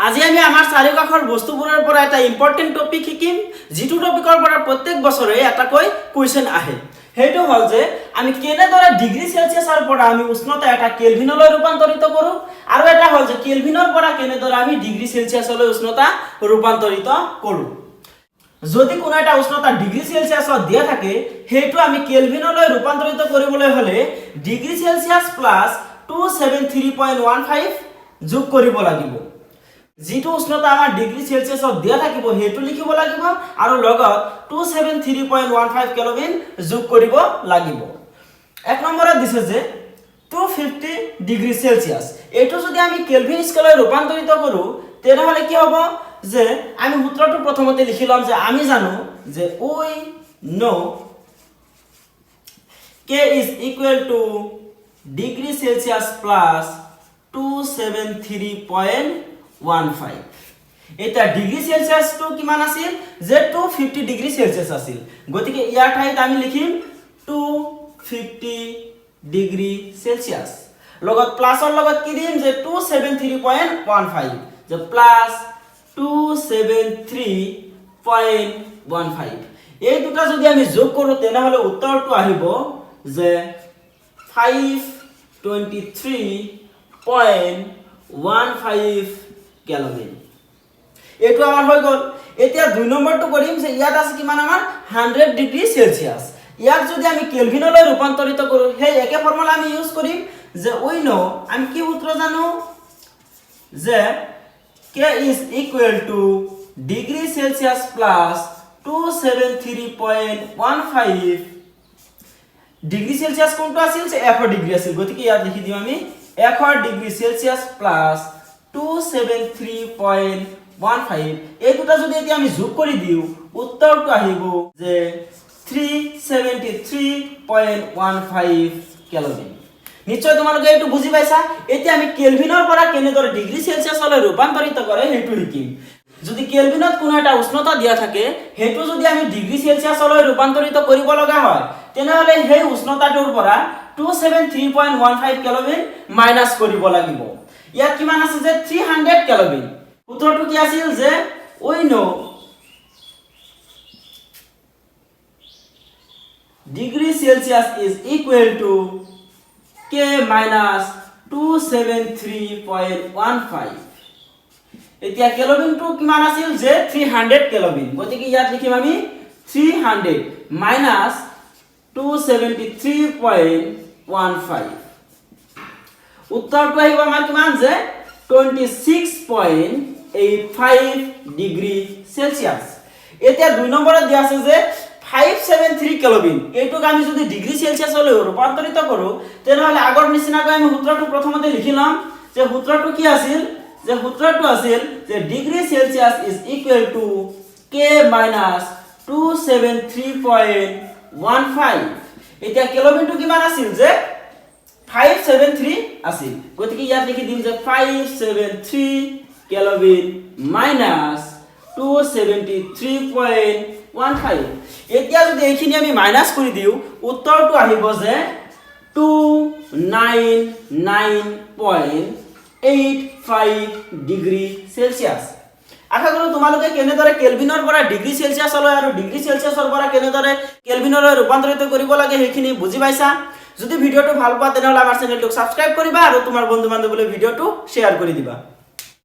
আজি আমি আমাৰ চাৰিওকাষৰ বস্তুবোৰৰ পৰা এটা ইম্পৰ্টেণ্ট টপিক শিকিম, যিটো টপিকৰ পৰা প্ৰত্যেক বছৰে এটাকৈ কুৱেশ্যন আহে। সেইটো হ'ল যে আমি কেনেদৰে ডিগ্ৰী চেলচিয়াছৰ পৰা আমি উষ্ণতা এটা কেলভিনলৈ ৰূপান্তৰিত কৰোঁ আৰু এটা হ'ল যে কেলভিনৰ পৰা কেনেদৰে আমি ডিগ্ৰী চেলচিয়াছলৈ উষ্ণতা ৰূপান্তৰিত কৰোঁ। যদি কোনো এটা উষ্ণতা ডিগ্ৰী চেলচিয়াছত দিয়া থাকে, সেইটো আমি কেলভিনলৈ ৰূপান্তৰিত কৰিবলৈ হ'লে degree Celsius plus 273.15 যোগ কৰিব লাগিব। যিটো উষ্ণতা আমাৰ ডিগ্ৰী চেলচিয়াছত দিয়া থাকিব, সেইটো লিখিব লাগিব আৰু লগত 273.15 কেলভিন যোগ কৰিব লাগিব। এক নম্বৰত দিছে যে 250 ডিগ্ৰী চেলচিয়াছ। এইটো যদি আমি কেলভিন স্কেললৈ ৰূপান্তৰিত কৰোঁ, তেনেহ'লে কি হ'ব যে আমি সূত্ৰটো প্ৰথমতে লিখি ল'ম যে আমি জানো যে we know K is equal to degree Celsius plus 273.15। এতিয়া ডিগ্ৰী চেলচিয়াছটো কিমান আছিল যে 250 ডিগ্ৰী চেলচিয়াছ আছিল। গতিকে ইয়াৰ ঠাইত আমি লিখিম 250 ডিগ্ৰী চেলচিয়াছ, লগত প্লাছৰ লগত কি দিম যে 273.15, যে প্লাছ 273.15। এই দুটা যদি আমি যোগ কৰোঁ, তেনেহ'লে উত্তৰটো আহিব যে 523.15 কেলভিন। এইটো আমাৰ হৈ গ'ল। এতিয়া দুই নম্বৰটো কৰিম যে ইয়াত আছে কিমান আমাৰ 100 ডিগ্ৰী চেলচিয়াছ। ইয়াক যদি আমি কেলভিনলৈ ৰূপান্তৰিত কৰোঁ, সেই একে ফৰ্মুলা আমি ইউজ কৰিম যে উই ন', আমি কি সূত্ৰ জানো যে K is equal to degree Celsius plus 273.15। Degree Celsius কোনটো আছিল যে 100 ডিগ্ৰী আছিল। গতিকে ইয়াত লিখি দিম আমি 100 degree Celsius plus 273.15। এই দুটা যদি এতিয়া আমি যোগ কৰি দিওঁ, উত্তৰটো আহিব যে 373.15 কেলভিন। নিশ্চয় তোমালোকে এইটো বুজি পাইছা। এতিয়া আমি কেলভিনৰ পৰা কেনেদৰে ডিগ্ৰী চেলচিয়াছলৈ ৰূপান্তৰিত কৰে, সেইটো শিকিম। যদি কেলভিনত কোনো এটা উষ্ণতা দিয়া থাকে, সেইটো যদি আমি ডিগ্ৰী চেলচিয়াছলৈ ৰূপান্তৰিত কৰিব লগা হয়, তেনেহ'লে সেই উষ্ণতাটোৰ পৰা 273.15 কেলভিন মাইনাছ কৰিব লাগিব। ইয়াত কিমান আছে যে 300 কেলভিন। সূত্ৰটো কি আছিল যে we know degree Celsius is equal to K minus 273.15। এতিয়া কেলভিনটো কিমান আছিল যে 300 কেলভিন। গতিকে ইয়াত লিখিম আমি 300 minus 273.15। উত্তৰটো আহিব আমাৰ কিমান যে 26.85 degree Celsius. এতিয়া দুই নম্বৰত দিয়া আছে যে 573 কেলভিন। এইটোক আমি যদি ডিগ্ৰী চেলচিয়াছলৈ ৰূপান্তৰিত কৰোঁ, তেনেহ'লে আগৰ নিচিনাকৈ আমি সূত্ৰটো প্ৰথমতে লিখি ল'ম যে সূত্ৰটো কি আছিল যে সূত্ৰটো আছিল যে degree Celsius is equal to K minus 273.15। এতিয়া কেলভিনটো কিমান আছিল যে 573 আছিল। গতিকে ইয়াত লিখি দিম যে 573 kelvin minus 273.15। এতিয়া যদি এইখিনি আমি মাইনাছ কৰি দিওঁ, উত্তৰটো আহিব যে 299.85 degree Celsius. আশা কৰোঁ তোমালোকে কেনেদৰে কেলভিনৰ পৰা ডিগ্ৰী চেলচিয়াছলৈ আৰু ডিগ্ৰী চেলচিয়াছৰ পৰা কেনেদৰে কেলভিনলৈ ৰূপান্তৰিত কৰিব লাগে, সেইখিনি বুজি পাইছা। যদি ভিডিঅ'টো ভাল পোৱা, তেনেহ'লে আমাৰ চেনেলটোক ছাবস্ক্ৰাইব কৰিবা আৰু তোমাৰ বন্ধু বান্ধৱীলৈ ভিডিঅ'টো শ্বেয়াৰ কৰি দিবা।